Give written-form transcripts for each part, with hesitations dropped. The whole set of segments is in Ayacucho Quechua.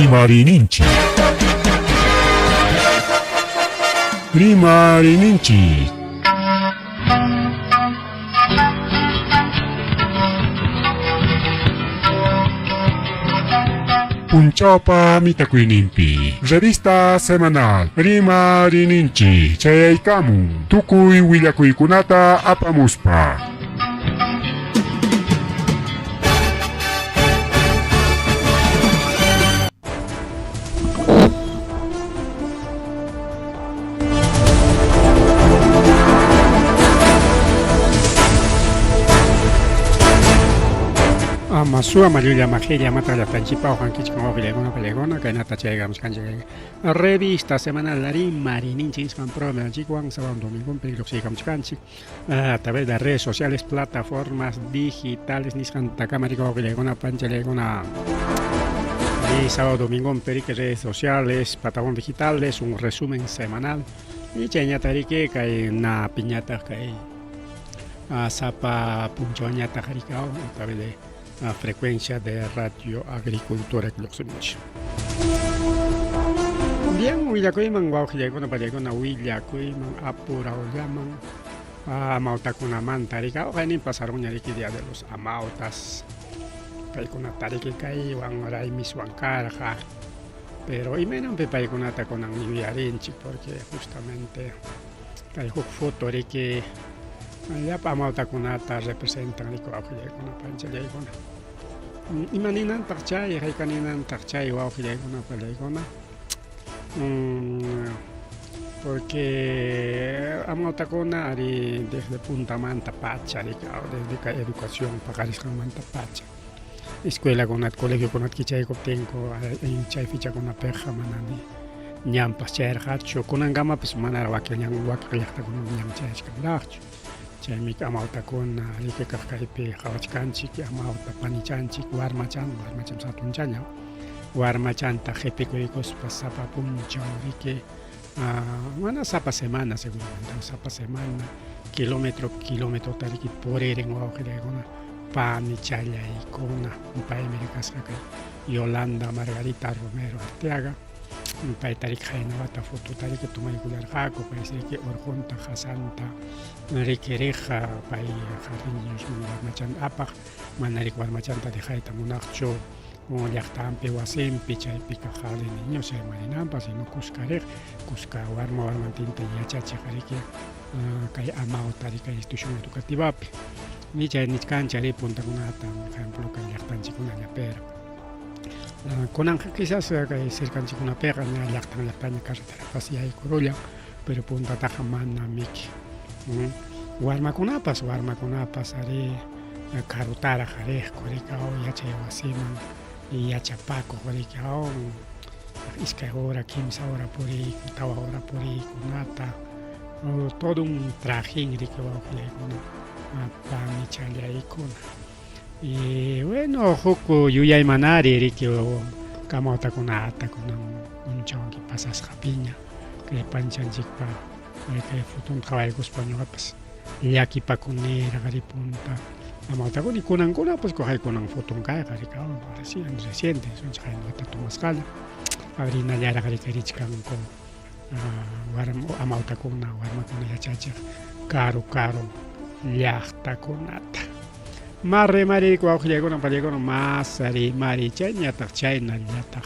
Rimariyninchik. Rimariyninchik. Punchawpa mitakuyninpi revista semanal Rimariyninchik chayaykamun tukuy willakuykunata apamuspa. Ama suwa mallulla majilla mata llaqtanchikpa uqankichik wawqillaykuna pallaykuna kaynata chaykamuskanchik revista semanal Rimarininchik nisqan programanchikwan sábado domingonpi lluqsiykamuchkanchik a través de redes sociales, plataformas digitales nisqantakama riki wawqillaykuna panchallaykuna y sábado domingo perique redes sociales, plataformas digitales, un resumen semanal y chayñataq riki kay napiñataq kay sapa punchawñataq riki a través de frecuencia de Radio Agricultura lluqsimunchik. Bien, willakuyman wawqillaykuna pallaykuna willakuyman apurawllaman amawtakunamanta riki uqaynin pasarunña riki día de los amautas paykunata riki kaywan raymiswan karqa pero imaynanpi paykunata kunan yuyarinchik porque justamente kay huk foto riki llapa amawtakunata representan riki wawqillaykuna panchallaykuna ima ninantaq chay hayka ninantaq chay wawqillaykuna pallaykuna porque amawtakuna ari desde puntamanta pacha riki desde kay educación paqarisqanmanta pacha escuelakunata colegiokunata kichaykuptinku chay fechakunapiqa manani ñanpas chayarqachu kunankamapas manaraq wakin ñan wakin llaqtakunaman ñan chayachkanraqchu chaymi amawtakuna riki kaq kaypi qhawachkanchik amawta panichanchik warmachan warmachan hatunchaña warmachanta qhipikuykuspa sapa punchaw riki mana sapa semana seguramente sapa semana kilómetro kilómetrota riki puririn wawqillaykuna panichallaykuna paymi kasqa kay Yolanda Margarita Romero Arteaga payta riki qaynawata fotota riki tomaykullarqaku paysi riki urqunta qasanta riki riqqa pay jardín niñosman warmachanta apaq mana riki warmachanta dejayta munaqchu llaqtanpi wasinpi chaypi kaq jardín de niños chayman rinanpaq sino kuska riq kuska warma warmantinta yachachiq riki kay amawta riki kay institución educativapi y chay nichkanchik ari puntakunata por ejemplo kay llaqtanchikkunallapira kunanqa quizás kay cercanchikkunapiqa ña llaqtan llaqtaña carreterapas yaykurullan pero puntataqa mana miki warmakunapas warmakunapas ari karutaraq riqku riki yachay wasiman yachapakuq riki iskay hora kimsa hora puriyku tawa hora puriykunata todo un trajín riki wawqillaykuna panichallaykuna y bueno huk yuyaymanari riki kamawtakunata kunan punchawki pasasqapiña kay panchanchikpa kay fotonta qhawaykuspa ñuqapas llakipakuniraq ari punta amawtakuna kunankunapas kunan foton kayqa riki recién reciente chaynata tomasqalla rinallaraq riki richkanku amawtakuna warmakuna yachachiq karu karu llaqtakunata mas rimariyku wawqillaykuna pallaykuna mas rimariy chayñataq chaynallataq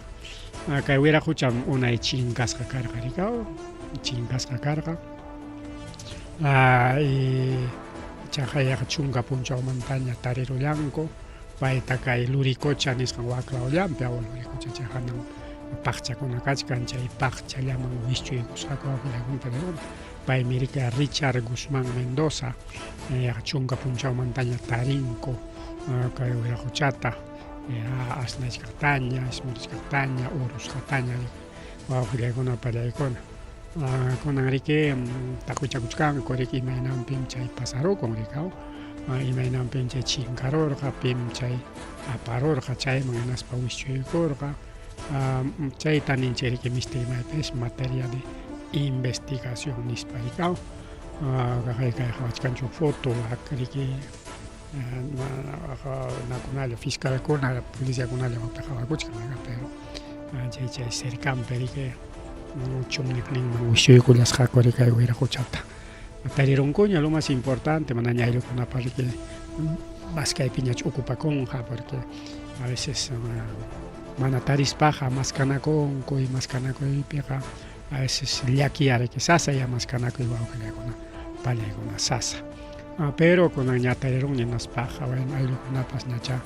kay wiraqucham unay chinkasqa karqa riki chinkasqa karqa ichaqa yaqa chunka punchawmantaña tarirullanku payta kay Luricocha nisqan waklawllanpi awa Luricocha chay hanan paqchakuna kachkan chay paqchallaman wischuykusqaku wawqillaykuna paymi riki Richard Guzmán Mendoza yaqa chunka punchawmantaña tarinku kay wiraquchata asnachkaqtaña ismurichkaqtaña urusqataña wawqillaykuna pallaykuna kunan riki taqwichakuchkanku riki imaynanpim chay pasarukun riki imaynanpim chay chinkarurqa pim chay aparurqa chayman hinaspa wischuykurqa chayta ninchik riki misti rimaypi materia de investigación nispa riki kay qhawachkanchik foto riki nakunalla fiscalkuna policiakunalla qhawakuchkan pero Chay chay cercanpi riki chunniqninman wischuykullasqaku riki kay wiraqochata. Tarirunkuña lo más importante manaña ayllukunapa riki maskaypiñach ocupakunqa porque a veces mana tarispaqa maskanakunku y maskanakuypiqa a veces llakiya riki sasaya maskanakuy wawqillakuna pallaykuna sasa. Pero kunan ña tarirunña hinaspaqa bueno ayllukunapas ñachá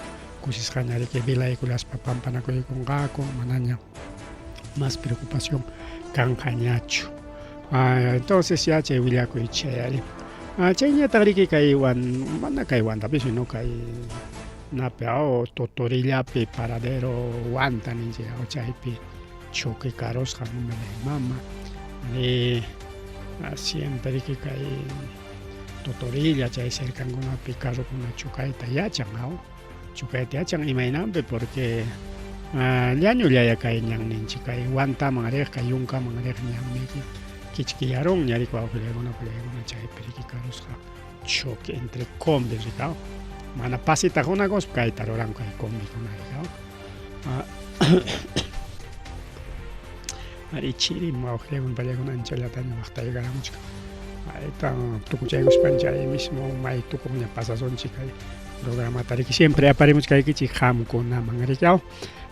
kusisqaña riki vilaykullaspa pampanakuykunqaku manaña más preocupación kanqañachu. Entonces ya chay willakuy chayari. Chayñataq riki kay wan mana kay Wantapi sino kay napi aw Totorillapi paradero Wanta ninchik aw chaypi choque karusqa mama y siempre riki kay Totorilla chay cercankunapi carrokuna chocayta yachan aw chocayta yachan imaynanpi porque llañullaya kay ñanninchik kay Wantaman riq kay yunkaman riq ñanniyki kichkiyarunña riki wawqillaykuna pallaykuna chaypi riki karusqa choque entre combis riki aw mana pasita qunakuspa kayta ruranku kay combikuna riki aw Ari chirim wawqillaykuna pallaykuna anchallataña waqtaykaramuchkan. Ayta tukuchaykuspanchik ahí mismo may tukuqña pasasunchik kay programata riki siempre aparimuchkaykichik qamkunaman riki aw.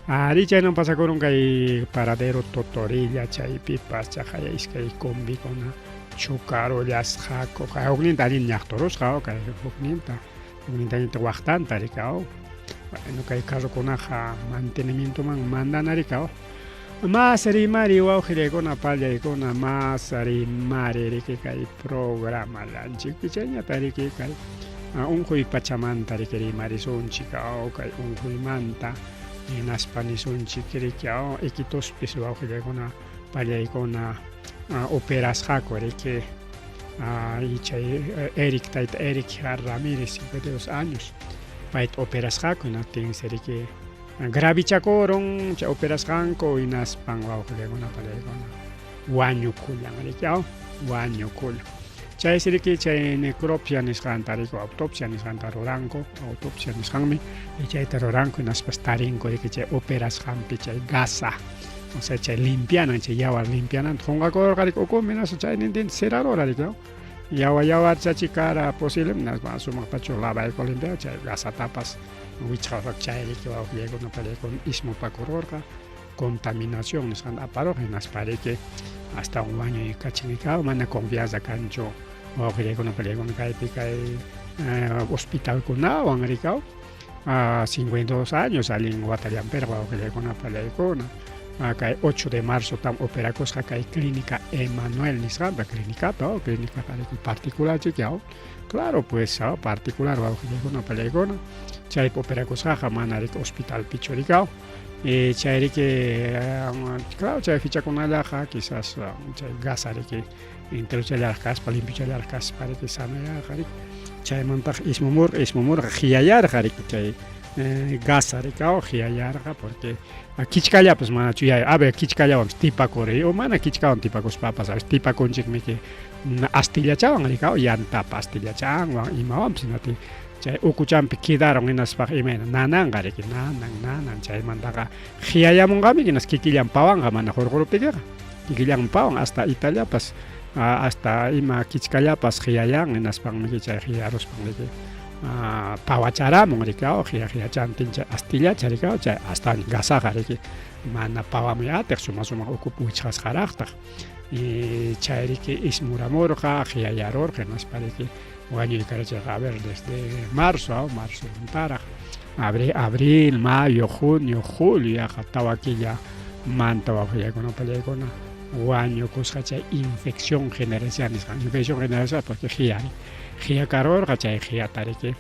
Ari chaynan pasakurun kay paradero Totorilla chaypipas chaqaya iskay combikuna chocarullasqaku kay hukninta allin ñaqturusqa kay hukninta hukninta allinta waqtanta riki aw. Bueno kay carrokunaqa mantenimientoman mandana riki aw. Mas rimari wawqillaykuna pallaykuna mas rimari riki kay programa llanchikpi chayñata riki kay unquy pachamanta riki rimarisunchik aw kay unquymanta hinaspa nisunchik riki aw Iquitospis wawqillaykuna pallaykuna operasqaku riki chay Eric tayta Eric Ramírez 52 años payta operasqaku hinaptinsi riki Gravichakurun chay operasqanku hinaspan wawqillaykuna pallaykuna wañukullan riki aw wañukullan. Chaysi riki chay necropsia nisqanta riki autopsia nisqanta ruranku, autopsia nisqanmi chayta ruranku hinaspas tarinku riki chay operasqanpi chay gasa o sea chay limpianan chay yawar limpiananta qunqakurqa riki ukunpi hinaspa chaynintinta cerrarura riki aw. Yawa yawarchachi kara posible hinaspa sumaqtachu lavayku limpiar chay gasatapas wichqarqa chay riki wawqillaykuna pallaykuna ismupakururqa contaminación nisqanta aparurqa hinaspa riki astawan wañuykachin mana confianza kanchu wawqillaykuna pallaykuna kaypi kay hospitalkunawan riki 52 años allin watallanpiraq wawqillaykuna pallaykuna kay 8 de marzo tam operakusqa kay clínica Emanuel nisqanta clínicata o clínica particular chiki claro pues particular wawqillaykuna pallaykuna chaypi operakusqaqa mana riki hospitalpichu riki chay riki claro chay fichakunallaqa quizás chay gasa riki enterochallaraq kaspa limpichallaraq kaspa riki sanoyarqa riki chaymantaq ismumurqa ismumurqa qhiyayarqa riki chay gasa riki qhiyayarqa porque kichkallapas mana chuyay a ver kichkallawanpas tipakuri o mana kichkawan tipakuspapas a veces tipakunchikmiki astillachawan riki yantapa astillachanwan imawanpas hinaptin chay ukuchanpi quedaron hinaspaqa imayna nananqa riki nanan nanan chaymantaqa qiyayamunqami hinas kikillan pawanqa mana hurquruptikiqa kikillanmi pawan hasta itallapas hasta ima kichkallapas qiyayan hinaspanmi chay qiyaruspan riki pawacharamun riki qiya qiyachantin chay astillacha riki chay astawan gasaqa riki mana pawamuy atiq suma sumaq ukupi wichqasqaraqtaq chay riki ismuramurqa qiyayarurqa hinaspa riki wañuykarachirqa a ver desde marzo marzomantaraq abril mayo junio julio yaqa tawa killa manta wawqillaykuna pallaykuna wañukusqa chay infección generalizada nisqan infección generalizada porque qhiya qhiya karurqa chay qhiyata riki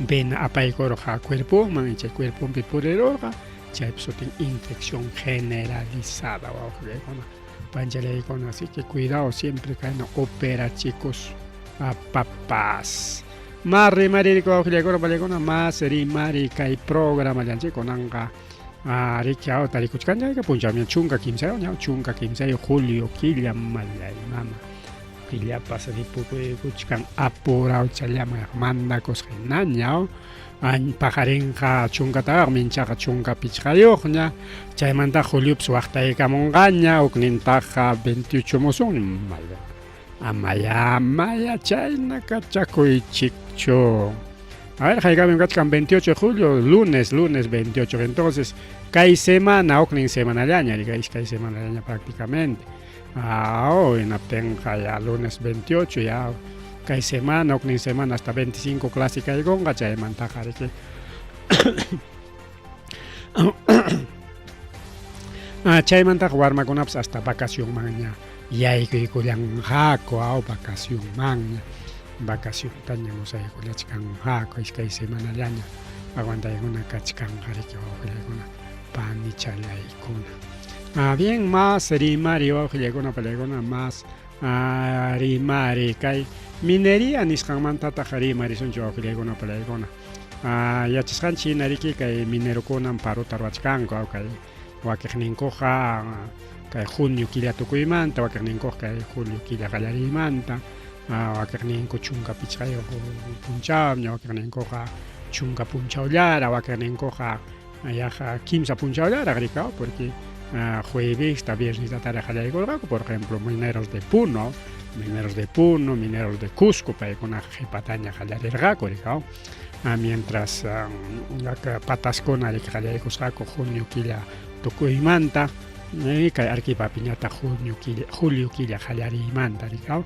vena apaykurqa cuerponman chay cuerponpi purirurqa chaypi sutin infección generalizada wawqillaykuna panchalaykuna así que cuidado siempre kayna operachikus papas mas rimarirku wawqillaykuna pallaykuna mas rimari kay programa llanchik kunanqa riki aw tarikuchkanchayqa punchawmi 13 ña 13 julio killa mallay mama. Killapas ripukuykuchkan apurawchallaman mandakusqa hinaña paqarinqa 14 minchaqa 15ña, chaymanta juliopas waqtaykamunqaña, huknintaqa 28 musunña. Amaya, amaya chayna kachakuychikchu. A ver, haykapim kachkan 28 de julio, lunes, lunes 28. Entonces, kay semana, huknin semanallaña, iskay semanallaña prácticamente. Ah, hinaptinqa ya lunes 28 ya kay semana, huknin semana hasta 25 clásica yaykunqa, chaymantaqa riki. Chaymantaqa warmakunapas hasta vacacionmanña yaykuykullanqaku, aw vacacionmanña, vacaciontaña gozaykullachkanqaku, iskay semanallaña aguantaykuna kachkanqa riki wawqillaykuna, panichallaykuna. Bien, más rimari wawqillaykuna, panillaykuna, más rimari kay minería nisqanmantataq rimarisunchik wawqillaykuna, panillaykuna. Yachasqanchik hina riki kay minerokunam parota ruwachkanku, aw kay wakiqninkuqa kay junio killa tukuymanta, wakiqninkuqa kay julio killa qallariymanta, wakiqninku 15 punchawña, wakiqninkuqa 10 punchawllara, wakiqninkuqa yaqa 3 punchawllaraq rikaw, porque juevesta, viernestatara qallaykurqaku, por ejemplo, mineros de Puno, mineros de Puno, mineros de Cusco, paykunaqa qhipataña qallarirqaku rikaw. Mientras pataskuna riki qallaykusqaku junio killa tukuymanta, kay Arequipapiñataq junio killa, julio killa qallariymanta rikaw.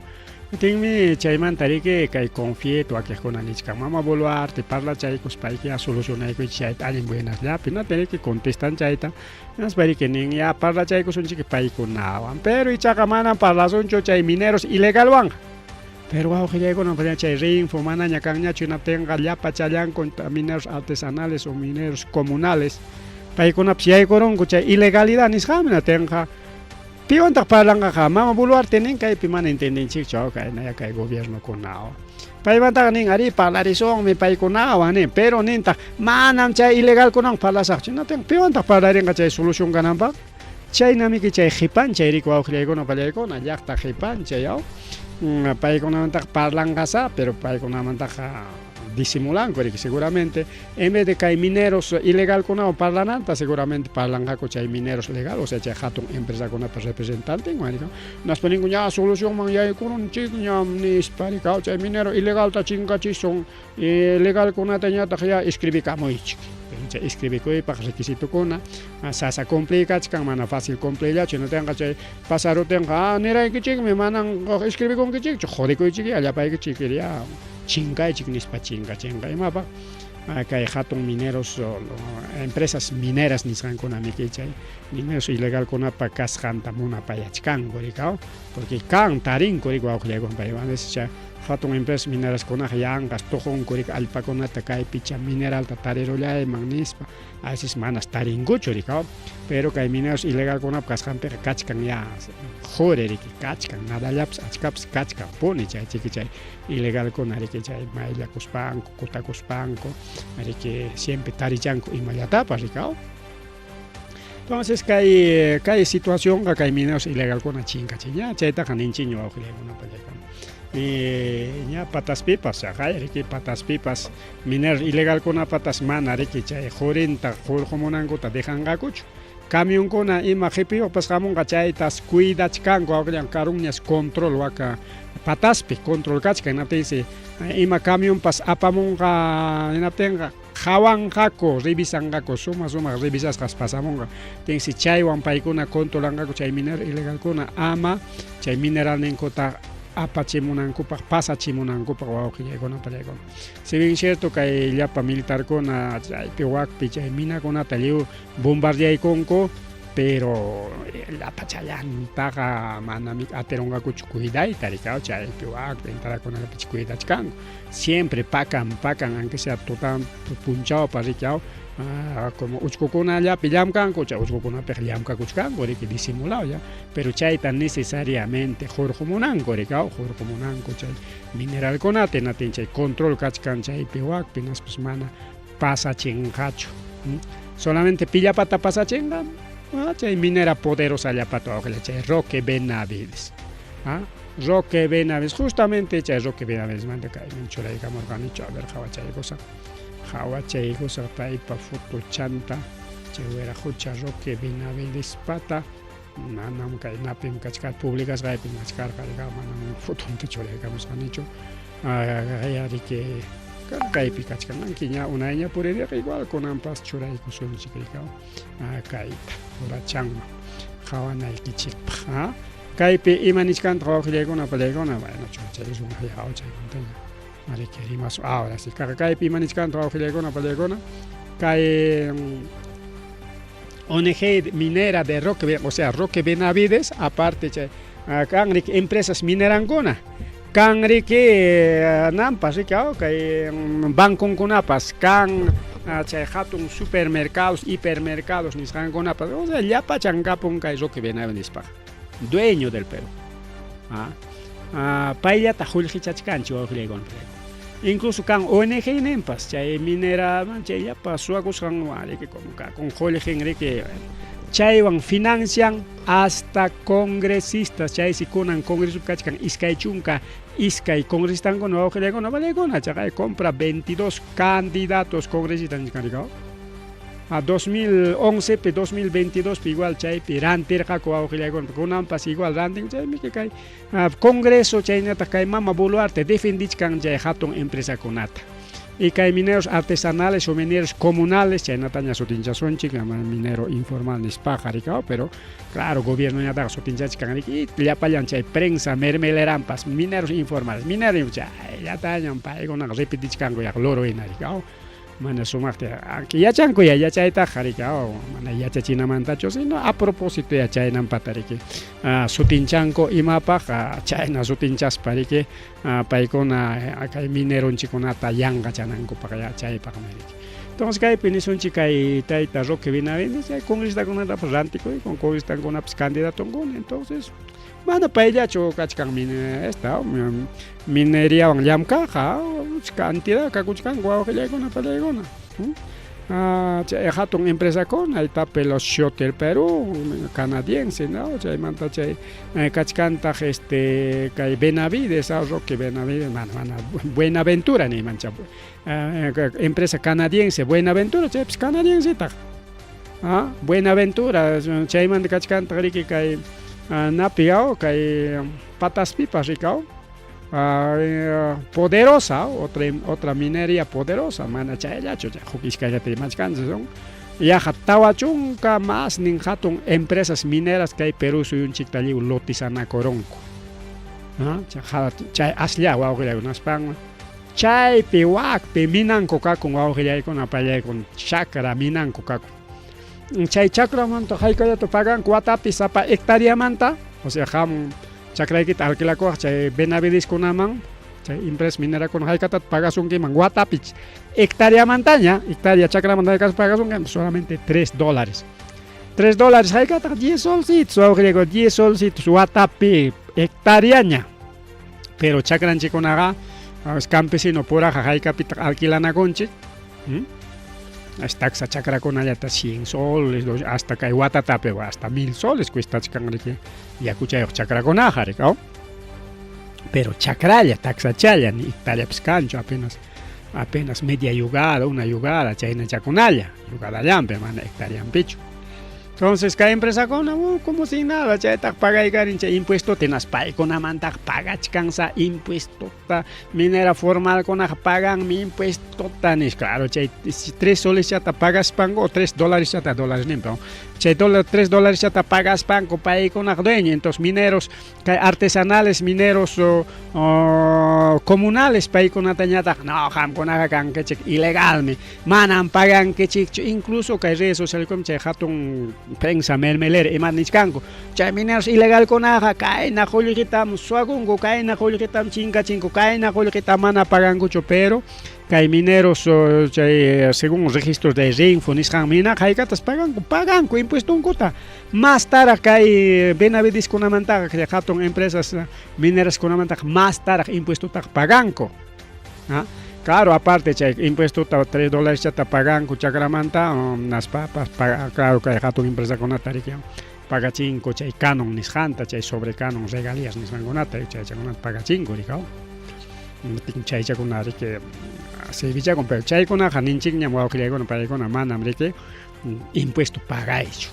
Tinmi chaymanta riki kay Confiet wakiqkuna nichkan mama Boluarte parlachaykuspayki ya solucionaykuychik chayta allin buenasllapi, hinaptin riki contestan chayta, hinaspa riki nin ya parlachaykusunchik paykunawan, pero ichaqa manam parlasunchu chay mineros ilegalwanqa. Pero wawqillaykuna chay Reinfo manaña kanñachu, hinaptinqa llapa challanku mineros artesanales o mineros comunales, paykunapas yaykurunku chay ilegalidad nisqanmi, hinaptinqa piwantaq parlanqaqa mama Boluarte nin kaypi mana entendinchikchu kay kay gobiernokunawan. Paymantaqa nin arí parlarisunmi paykunawan nin, pero nintaq manam chay ilegalkunawan parlasaqchu, hinaptinqa piwantaq parlarinqa chay solución kananpaq. Chaynamiki chay qipanchay riki wawqillaykuna pallaykuna llaqta qipanchay aw paykunamantaqa parlanqasa, pero paykunamantaqa disimulanku riki seguramente en vez de kay mineros ilegalkunawan parlananta seguramente parlanqaku chay mineros legal, o sea chay hatun empresakunapa representantenwan riki. Hinaspa ninku ña solucionman yaykurunchikñam nispa riki, chay minero ilegalta chinkachisun, legalkunatañataq ya escribikamuychik. Chay escribikuypaq requisitokuna sasa cumpliy kachkan, mana fácil cumpliyllachu, hinaptinqa chay pasarutinqa niraykichikmi manan escribikunkichikchu, jodikuychik ya llapaykichik ya chinkaychik nispa chinkachinqa imapaq kay hatun mineros empresas mineras nisqankunamiki chay mineros ilegalkunapa kasqanta munapayachkanku rikaw, porque kan tarinku riki wawqillaykuna paywan chay hatun empresas mineraskunaqa yanqas tuqunku riki allpakunata kaypicha mineralta tarirullayman nispa, a veces manas tarinkuchu rikaw, pero kay mineros ilegalkunapa kasqanpiqa kachkan ya quri riki kachkan, nadallapas achkapas kachkan puni chay chiki chay ilegalkuna riki chay mayllakuspanku kutakuspanku riki siempre tarichanku imallatapas rikaw. Entonces kay situacionqa kay mineros ilegalkuna chinkachiña, chaytaqa ninchiña wawqillaykuna pallaykuna. Ña pataspipas chaqay riki pataspipas mineros ilegalkunapatas mana riki chay qurinta hurqumunankuta dejanqakuchu. Camionkuna ima qhipiyuqpas hamunqa chaytas cuidachkanku wawqillan karunñas control waka pataspi control kachkan, hinaptinsi ima camionpas apamunqa hinaptinqa qhawanqaku, revisanqaku, suma sumaq revisasqas pasamunqa. Tinsi chaywan paykuna controlanqaku chay minero ilegalkuna ama chay mineralninkuta apachimunankupaq, pasachimunankupaq wawqillaykuna pallaykuna. Si bien cierto kay llapa militarkuna chaypi wakpi chay minakunata lliw bombardeaykunku, pero llapa challantaqa manami atirunqakuchu cuidayta rikaw, chaypi wakpi entarakunallapichi cuidachkanku. Siempre pakan, pakan, aunque sea tutan punchawpa rikaw, como uchkukunallapi llamkanku, chay uchkukunapiqa llamkakuchkanku riki disimulado ya, pero chayta necesariamente hurqumunanku rikaw, hurqumunanku chay mineralkunata, hinatin chay control kachkan chaypi wakpi, hinaspas mana pasachinqachu. Solamente pillapata pasachinqa, chay minera poderosa llapata wawqilla, chay Roque Benavides. Roque Benavides, justamente chay Roque Benavidesmanta kayman churaykamurqanichu, a ver qhawachaykusaq, qhawachaykusaq paypa fotochanta, chay wiraqucha Roque Benavidespata, manam kaynapim kachkar, publicasqaypim kachkarqa, manam fotonta churaykamusqanichu, riki kaypi kachkan, ña unayña puririq, igual kunanpas churaykusunchik kayta, urachanman qhawanaykichikpaq. Kaypi ima nichkantaq wawqillaykuna pallaykuna, bueno, churachaykusun chaymantaña riki rimasun. Ahora sí, kaypi ima nichkantaq wawqillaykuna pallaykuna, kay ONG minera de Roque, o sea, Roque Benavides, aparte chay kan riki empresas minerankuna, kan riki nampas riki kay banconkunapas, kan chay hatun supermercados, hipermercados nisqankunapas, o sea, llapachan kapun kay Roque Benavidespaq, dueño del Perú. Payllata qullqichachkanchik wawqillaykuna. Incluso kan ONG ninpas chay minera chay llapa suwakusqan riki como kakun qullqin riki chaywan financian hasta congresistas, chaysi kunan congresopi kachkan 22 congresistankuna wawqillaykuna pallaykuna, chaqay compra 22 candidatos congresistas nichkan riki. A 2011 pi 2022 pi igual chaypi rantirqaku wawqillaykuna, kunanpas igual rantin, chaymi kay congreso chaynataq kay mama Boluarte defendichkan chay hatun empresakunata. Y kay mineros artesanales o mineros comunales chaynataña sutinchasunchik, minero informal nispaqa riki, pero claro, gobierno ñataqa sutinchachkan riki, llapallan chay prensa mermelerampas mineros informales, mineros chayllatañam paykunaqa repetichkanku yaq loro hina riki, mana sumaqta yachanku ya yachaytaqa riki, mana yachachinamantachu, sino a propósito yachaynampata riki sutinchanku imapaq chayna sutinchaspa riki paykuna kay mineronchikunata yanqachanankupaq chaypaqmi riki. Entonces kaypi nisunchik kay tayta Roque Benavides chay congresistakunatapas rantikuykun, congresistakunapas candidatonkuna, entonces mana payllachu kachkan esta mineriawan llamkaqqa, cantidad kakuchkanku wawqillaykuna pallaykuna. Chay hatun empresakuna, etape los Schott Perú, canadiense, ¿no? Chaymanta chay kachkantaq este kay Benavides, Roque Benavides, mana mana Buenaventura niyman chay empresa canadiense Buenaventura, chaypis canadiensetaq. Buenaventura, chaymanta kachkantaq riki kay napi kay Pataspipas riki, poderosa, otra minería poderosa, mana chayllachu, huk iskayllata rimachkanchik son yaqa 40 más nin hatun empresas mineras kay Perú suyunchikta lliw lotizanakurunku. Chay aslla wawqillaykuna nispan chaypi wakpi minanku kakun wawqillaykuna pallaykuna, chakra minanku kakun. Chay chakramanta haykallata paganku watapi sapa hectareamanta, o sea, qam chakraykita alquilakuwaq chay Benavideskunaman, chay empresa minerakuna haykatata pagasunkiman watapi hectareamantaña, hectárea chakramanta haykata pagasunkiman, solamente $3. $3 haykataq 10 solcitos, wawqillaykuna, 10 solcitos watapi hectareaña. Pero chakranchikunaqa campesino puraqa haykapitaq alquilanakunchik, taksa chakrakunallata 100 soles, hasta kay watatapi hasta 1000 soles cuestachkan riki yakuchayuq chakrakunaqa riki, Pero chakralla, taksachalla, ni hectáreapis kanchu, apenas media yugada, una yugada, chaynachakunalla, yugadallanpi, mana hectareanpichu. Entonces kay empresakuna como si nada, chaytaq pagaykarin chay impuestota, hinas paykunamantaq pagachkansa impuestota, minera formalkunaqa paganmi impuestota, nis, claro, chay 3 soleschata pagaspanku, o 3 dólareschata, dólares ninpa, chay dólar, 3 dólareschata pagaspanku paykunaq dueño, entonces mineros, kay artesanales, mineros comunales paykunatañataq, no, qamkunaqa kankichik ilegalmi, manam pagankichikchu, incluso kay redes sociales chay hatun prensa mermelera ima nichkanku, chay mineros ilegalkunaqa kayna qullqitam suwakunku, kayna qullqitam chinkachinku, kayna qullqita mana pagankuchu, pero kay mineros chay según registros de Reinfo nisqan minaqa haykatas paganku, paganku impuestonkuta, más taraq kay Benavideskunamantaqa chay hatun empresas mineraskunamantaqa más taraq impuestotaqa paganku. Claro, aparte chay impuestota $3 chata paganku chakramanta, naspapas, claro, kay hatun empresakunata riki Pagachinku chay canon nisqanta, chay sobre canon regalías nisqankunata, chaychakunata pagachinku, rikaw. Chaychakuna riki servichakun, pero chaykunaqa ninchikñam wawqillaykuna paykuna manam riki impuesto pagaychu.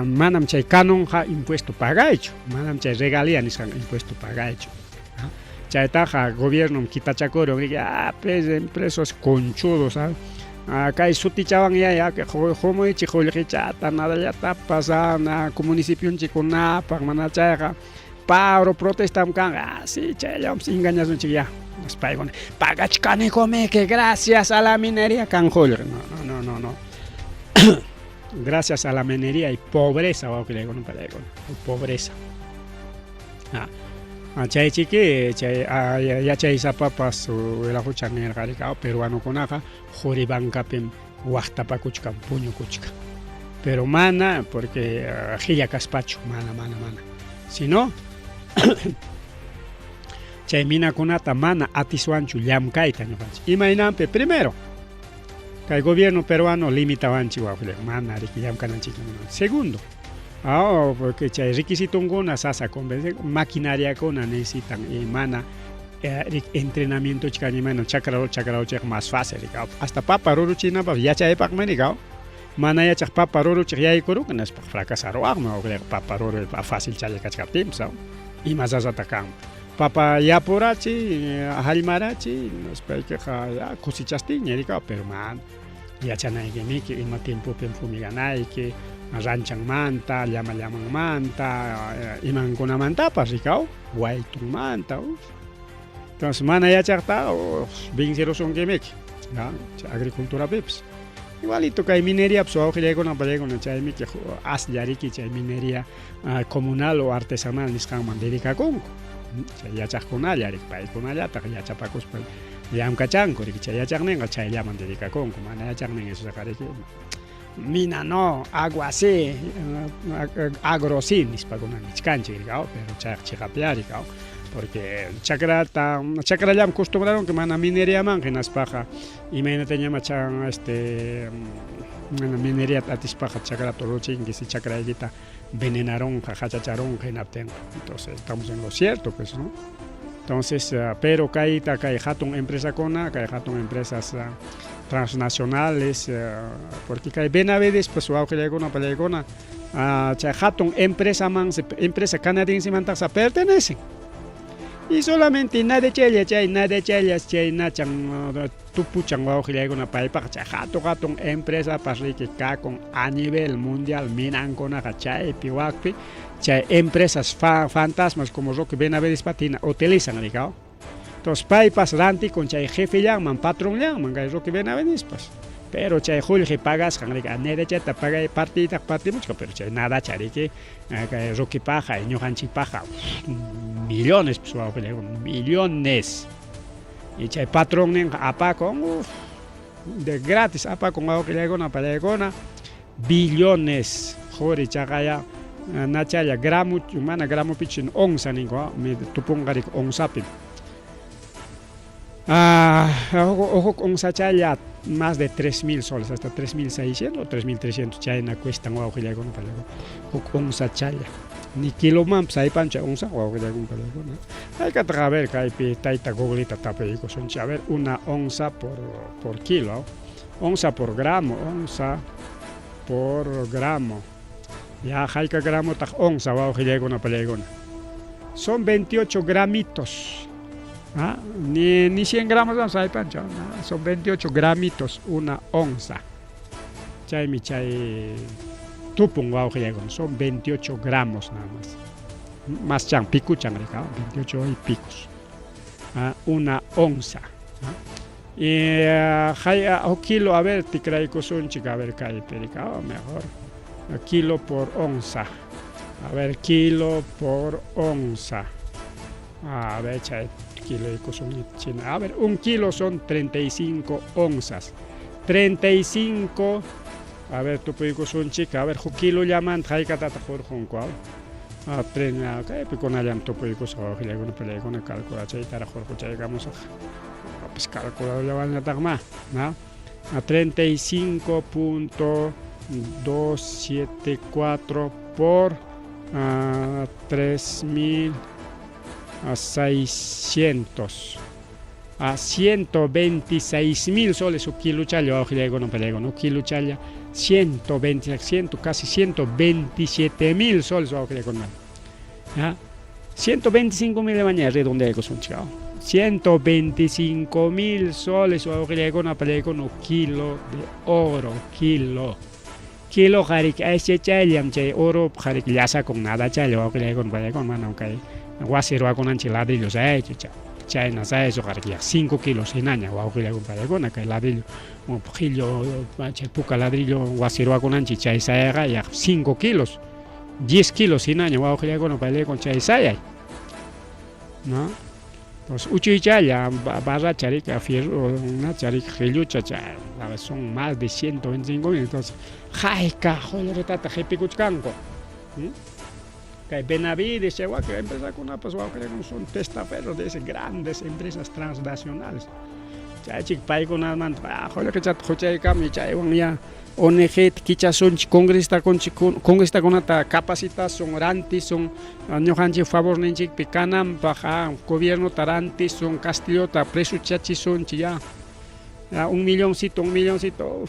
Manam chay canonqa impuesto pagaychu, manam chay regalía nisqan impuesto pagaychu. Chaytaqa gobiernom quitachakurun riki, ah, presos conchudos, ah. Kay sutichawan yaya qumuychik qullqichata nadallatapas municipionchikkunapaq mana chayqa paro protestam kanqa, ah, sí, chayllawanpas engañasunchik ya. Paykuna pagachkanikumiki gracias a la minería kan qullqi. No, no, no, no, no. Gracias a la minería y pobreza wawqillaykuna pallaykuna, pobreza. Chay chiki chay yachaysapapas wiraqucha nirqa riki peruanokunaqa quri bancapim waqtapakuchkan puñukuchkan. Pero mana porque qilla kaspachu, mana, mana, mana. Sino chay minakunata mana atiswanchu llamkayta ñuqanchik. Imaynanpi? Primero, kay gobierno peruano limitawanchik wawqilláy, mana riki llamkananchikta munan. Segundo, oh, porque chay requisitonkuna sasa convencer, maquinariakuna necesitan y mana entrenamiento imayna chakra chakra más fácil hasta papa ruruchinapaq yachaypaqmi rikaw mana yachaq papa ruruchiq yaykurun hinaspa fracasaruwaqmi papa ruruy fácil challa kachkaptinpas ima sasataq kanman papa yapurachiy hallmarachiy hinaspaykiqa ya cosechastinña rikaw pero mana yachanaykimiki ima tiempopim fumiganayki ranchanmanta llama llamanmanta imankunamantapas rikaw waytunmanta entonces mana yachaqta vencerusunkimiki agriculturapipas igualito kay mineriapas wawqillaykuna pallaykuna chaymiki aslla riki chay minería comunal o artesanal nisqanman dedicakunku chay yachaqkunalla riki paykunallataq yachapakuspa llamkachanku riki chay yachaqninqa chayllaman dedicakunku mana yachaqnin esoqa riki mina no agua sí agro sí nispakuna nichkanchik riki pero chayqa chiqapya riki porque chakrata chakrallam costumbrarunki mana mineriamanqa hinaspaqa imaynatañama chan este mana mineriata atispaqa chakrata ruruchinki si chakraykita venenarunqa hachacharunqa hinaptinqa entonces estamos en lo cierto pues no entonces pero kayta kay hatun empresakuna kay hatun empresas transnacionales porque kay Benavides pues wawqillaykuna pallaykuna chay hatun empresaman empresa canadiensemantaqsa pertenecen y solamente nadechalla chay nadechallas chay nachan tupuchan wawqillaykuna paypaqa chay hatun hatun empresapas riki kakun a nivel mundial minankunaqa chaypi wakpi chay empresas fantasmas como Roque Benavides hina utilizan rikaw entonces paypas rantikun chay jefellanman patronllanman kay Roque Benavidespas pero chay qullqi pagasqan riki nerechata pagay partiytaqa partimuchkan pero chay nadacha riki kay Roquepaqa ñuqanchikpaqa millones pues wawqillaykuna millones y chay patronninqa apakun uf de gratis apakun wawqillaykuna pallaykuna billones quri chaqaya nachalla gramo mana gramopichu onza ninku tupunqa riki onzapim huk onzachalla más de 3000 soles hasta 3600 o 3300 chayna cuestan wawqillaykuna pallaykuna huk onzachalla ni kilomanpas aypanchu onza wawqillaykuna pallaykuna haykataq a ver kaypi tayta Googleta tapuykusunchik a ver una onza por kilo onza por gramo onza por gramo ya hayka gramotaq onza wawqillaykuna pallaykuna son 28 gramitos ¿Ah? Ni 100 gramos vamos aypanchu son 28 gramitos una onza chaymi chay tupun wawqillaykuna son 28 gramos nada más más chan picuchan rika 28 y picos una onza y huk kilo a ver tikraykusunchik a ver kaypi rika mejor kilo por onza a ver kilo por onza a ver chay kilo china a ver un kilo son 35 onzas 35 a ver tupuykusunchik a ver huk kilollamanta haykatataq hurqunku kaypi kunallam tupuykusaq wawqillaykuna pallaykuna calculachaytaraq hurquchaykamusaq pues calculadorllawanñataqma ¿no? A 35.5 274 por 3600 a 126 mil soles huk kiluchalla, wawqillaykuna, pallaykuna, huk kiluchalla 126, ciento, casi 127 mil soles, wawqillaykuna. ¿Ya? 125 mil mañana redondeaykusunchik. 125 mil soles, wawqillaykuna, pallaykuna, kilo de oro, kilo. Kilo qariki aychachayllam chay oro qariki llasakun nadachalla, wawqillaykuna, pallaykuna, manam kay wasi ruwakunanchik ladrillo sayaychu chayna sayaychu qariki 5 kilos hinaña, wawqillaykuna, pallaykuna, kay ladrillo qillo chay puka ladrillo wasi ruwakunanchik chay sayayqa yaq 5 kilos 10 kilos hinaña, wawqillaykuna, pallaykuna, chay sayay, ¿no? Entonces, uchuychalla barracha rika fierro nacha rika qillucha chay son más de 125 mil. Entonces, hayka qullqitata qipikuchkanku. Kay Benavides, chay wakin empresakunapas, wawqillaykuna, son testaferros de esas grandes empresas transnacionales. Chaychik paykunamanta qullqichata quchaykami chaywan ya ONG kichasunchik, congresistakunata capacitasun, rantisun ñuqanchik favorninchikpi kananpaq, gobiernota rantisun, Castillota presuchachisunchik ya, ya un milloncito, un milloncito.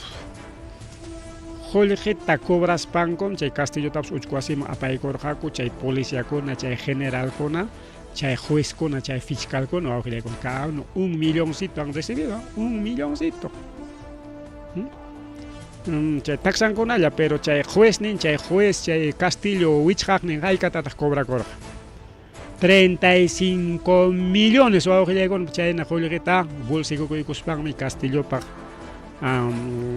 Qullqita cobraspankum chay Castillotapas uchku wasiman apaykurqaku chay policiakuna, chay generalkuna, chay juezkuna, chay fiscalkuna, wawqillaykuna. Cada uno un milloncito han recibido, un milloncito. Chay taksankunalla, pero chay jueznin, chay juez, chay Castillo wichqaqnin haykatataq cobrakurqa? 35 millones, wawqillaykuna. Chayna qullqita bolsikukuykuspanmi Castillopaq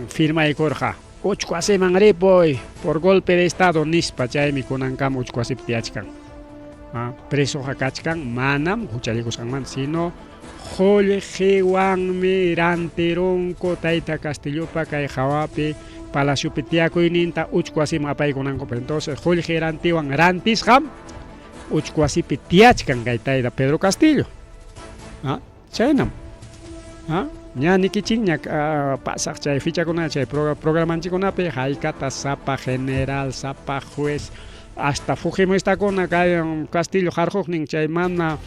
firmaykurqa uchku wasiman ripuy por golpe de estado nispa. Chaymi kunankama uchku wasipi tiyachkan. Presoqa kachkan manam huchallikusqanmanta, sino qullqiwanmi rantirunku tayta Castillopa kay hawapi palaciopi tiyakuyninta uchku wasiman apaykunankupaq. Entonces qullqi rantiwan rantisqam uchku wasipi tiyachkan kay tayta Pedro Castillo. Chaynam ña nikichikña pasaq chay fichakuna chay programanchikkunapi haykata sapa general, sapa juez, hasta fujimoristakuna kay Castillo harquqnin chay mana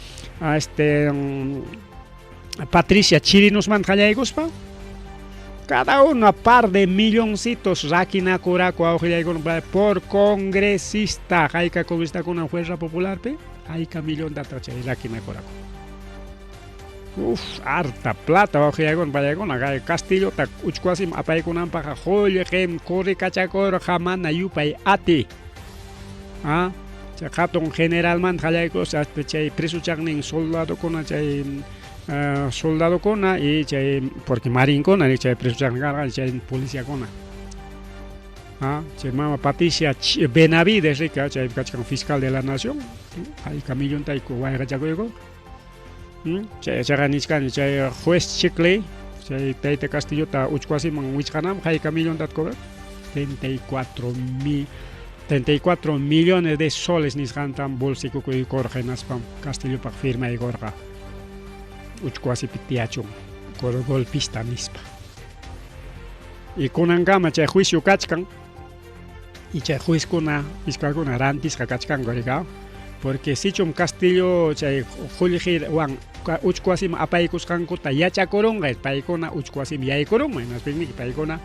Patricia Chirinosmanta qallaykuspa cada uno a par de milloncitos rakinakuraku, wawqillaykuna, por congresista. Hayka congresistakuna Fuerza Popularpi hayka millontataq chay rakinakuraku. Uf, harta plata, wawqillaykuna, pallaykuna. Kay Castillota uchku wasiman apaykunanpaqqa qullqim corrikachakurqa mana yupay ati. Chay hatun generalmanta qallaykuspa hasta chay presuchaqnin soldadokuna, chay soldadokuna y chay porque marinkuna chay presuchaqnin karqa, chay policiakuna. Chay mama Patricia Benavides rika chay kachkan fiscal de la nación, hayka millontayku wayqachakuykurqa. Chay chayqa nichkani chay juez Chicle chay tayta Castillota uchku wasiman wichqananpaq hayka millontata cobrar 34 mil 34 millones de soles nisqantam bolsikukuykurqa hinaspam Castillopaq firmaykurqa uchku wasipi tiyachun golpista nispa. Y kunankama chay juicio kachkan y chay juezkuna, fiscalkuna rantisqa kachkanku rika, porque sichum Castillo chay qullqiwan uchku wasiman apaykusqankuta yachakurunqa, paykuna uchku wasiman yaykurunman, hinaspinmi paykuna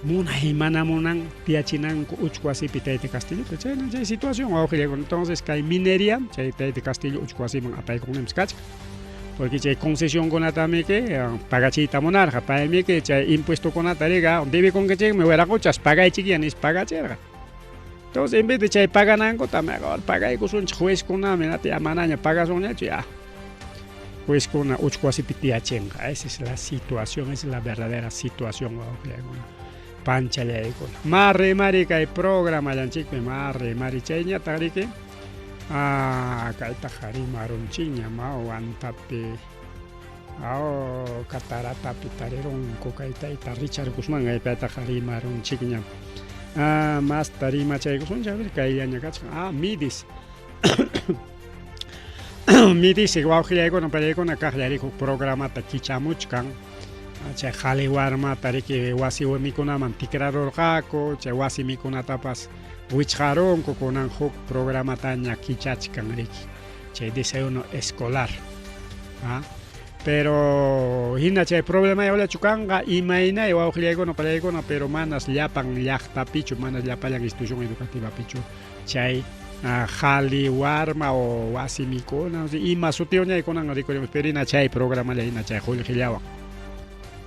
munay mana munan tiyachinanku uchku wasipi tayta Castillota. Chayna chay situación, wawqillaykuna. Entonces kay minería chay tayta Castillo uchku wasiman apaykunninpas kachkan, porque chay concesionkunatamiki pagachiyta munarqa paymiki chay impuestokunata riga debikunkichikmi wiraquchas pagaychikya nispa pagachirqa. Entonces en vez de chay paganankuta mejor pagaykusunchik juezkunami, ya manaña pagasunñachu, ya juezkuna uchku wasipi tiyachinqa. Esa es la situación, esa es la verdadera situación, wawqillaykuna, panchallaykuna. Mari mari kay programallanchikpi mari mari chayñataq riki kaytaqa rimarunchikña ma Huantapi cataratapi tarirunku kay tayta Richard Guzmán, paytaqa rimarunchikña. Masta rimachaykusunchik, a ver, kayllaña kachkan. Midis midis wawqillaykuna, pallaykuna, kaqlla huk programata kichamuchkan. Chay qhali warmata riki wasi mikunaman tikrarurqaku, chay wasi mikunatapas wichqarunku, kunan huk programataña kichachkan riki, chay desayuno escolar. ¿Ah? Pero hina chay problema llachu kanqa imaynay wawqillaykuna pallaykuna, pero manas llapan llaqtapichu, manas llapallan institución educativapichu chay qhali warma o wasi mikuna, ima sutiyuñay kunan rikurimos, pero hina chay programalla hina chay qullqillawan.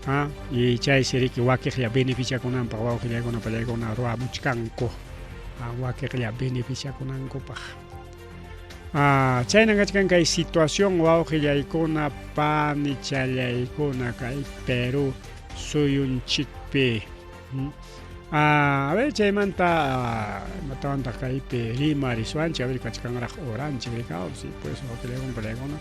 ¿Ah? Y chaysi riki wakiqlla beneficiakunanpaq wawqillaykuna pallaykuna ruwamuchkanku, wakiqlla beneficiakunankupaq. Chaynan kachkan kay situación wawqillaykuna panichallaykuna kay Perú suyunchikpi. A ver, chaymanta imatawantaq kaypi rimarisuanchik, a ver kachkanraq horanchik rikaw, si pues wawqillaykuna pallaykuna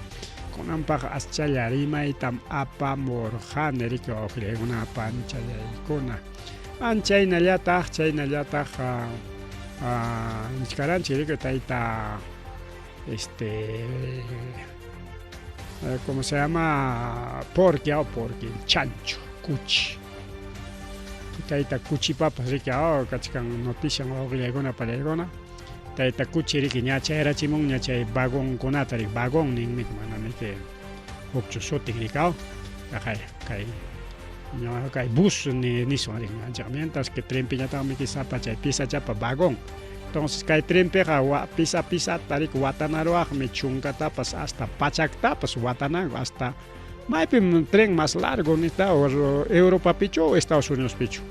kunanpaq aschalla rimaytam apamurqani riki wawqillaykuna panichallaykuna. Chaynallataq chaynallataq nichkaranchik riki tayta ¿cómo se llama? Porky, Porky, el chancho, Cuchi. Tayta Cuchipapas riki kachkan noticia wawqillaykuna pallaykuna. Tayta Cuchi riki ña chayarachimunña chay vagonkunata riki, vagón ninmi mana niki hukchu sutin rikaw. Kay kay bus niswan riki mientras que trenpiñataqmi sapa chay pisachapa vagón. Entonces kay trenpiqa pisa pisata riki watanaruwaqmi chunkatapas hasta pachaktapas watananku hasta maypim tren más largo nista Europapichu o Estados Unidospichu.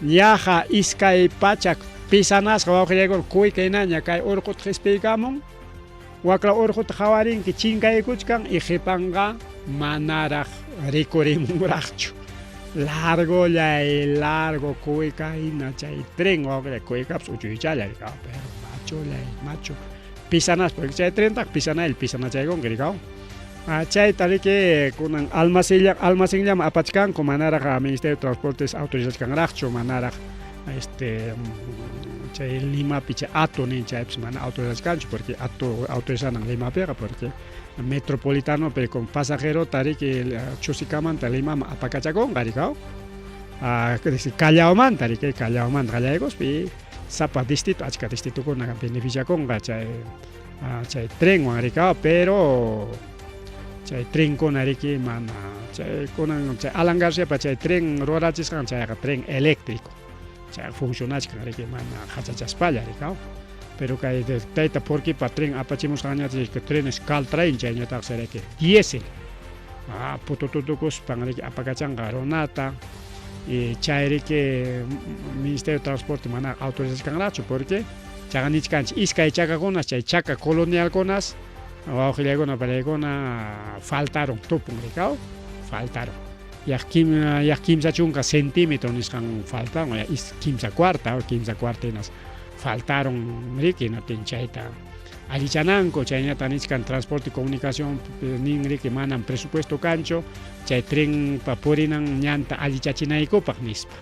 Yaqa 200 pisanasqa wawqillaykuna kuykaynaña kay urquta qispiykamun, wakla urquta qawarinki chinkaykuchkan y qipanqa manaraq rikurimunraqchu. Largollay largo kuyka hina chay tren wawqillay kuykapas uchuychalla rikaw, pero machullay machu pisanaspa porque chay trentaq pisanaylla pisanachaykunki rikaw. Chayta riki kunan almacenllaman apachkanku manaraq Ministerio de Transportes autorizachkanraqchu, manaraq chay Limapi chay ATU nin chaypis mana autorizachkanchu porque ATU autorizanan Limapiqa porque metropolitano pero con pasajerota riki Chosikamanta Limaman apakachakunqa rikaw. Callaomanta riki Callaomanta qallaykuspa y sapa distrito achka distritukuna beneficiakunqa chay chay trenwan rikaw, pero chay trenkuna riki mana chay kunan chay Alan Garciapa chay tren ruwarachisqan chayqa tren eléctrico chay funcionachkan riki mana hachachaspalla rikaw. Pero kay tayta Porquipa tren apachimusqanñataq trenes Caltrain chayñataqsi riki diésel putututukuspan riki apakachanqa runata y chay riki Ministerio de Transporte mana autorizachkanraqchu porque chaqa nichkanchik iskay chakakunas chay chaka colonialkunas wawqillaykuna pallaykuna faltaron tupun rikaw, faltaron. Yaq 30 centímetro nisqan faltaron, kimsa cuarta o kimsa cuarta hinas faltaron riki hinaptin chayta allichananku chaynata nichkan transporte y comunicación nin riki manam presupuesto kanchu chay trenpa purinan ñanta allichachinaykupaq nispa.